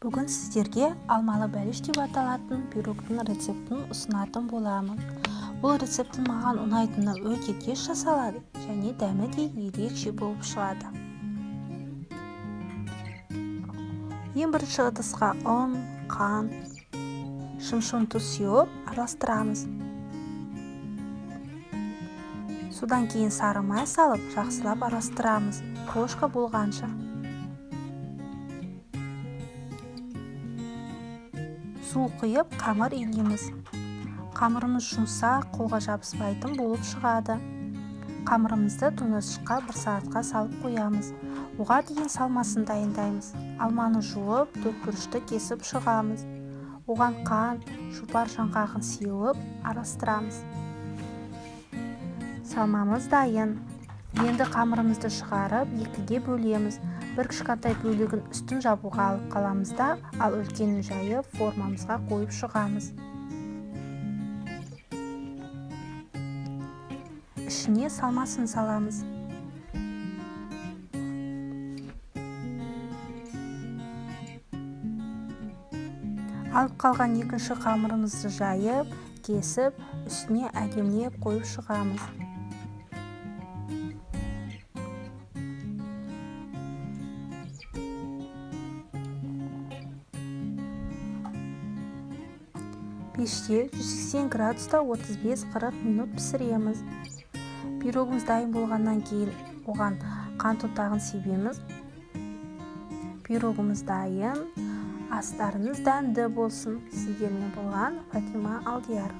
Бүгін сіздерге алмалы бәліш деп аталатын пирогтың рецептін ұсынатын боламын. Бұл рецепттің маған ұнайтыны өте тез жасалады және дәмі де ерекше болып шығады. Ең бірінші ыдысқа ұн, қант, шымшын тұз сеуіп араластырамыз. Содан кейін сары май салып жақсылап араластырамыз, крошка болғанша. Су құйып қамыр илейміз. Қамырымыз жұмсақ, қолға жабыспайтын болып шығады. Қамырымызды тоңазытқышқа 1 сағатқа салып қоямыз. Оға дейін салмасын дайындаймыз. Алманы жуып, төрт бұрышты кесіп шығамыз. Оған қант, шұбар жаңғағын сеуіп араластырамыз. Салмамыз дайын. Енді қамырымызды шығарып, екіге бөлеміз. Бір кішкентай бөлігін үстін жабуға алып қаламыз да, ал үлкенін жайып формамызға қойып шығамыз. Ішіне салмасын саламыз. Алып қалған екінші қамырымызды жайып, кесіп, үстіне әдемілеп қойып шығамыз. Пеште 180 градуста 35-40 минут пісіреміз. Пирогымыз дайын болғаннан кейін оған қант ұнтағын себеміз. Пирогымыз дайын. Астарыңыз дәмді болсын. Сіздермен болған Фатима Алдияр.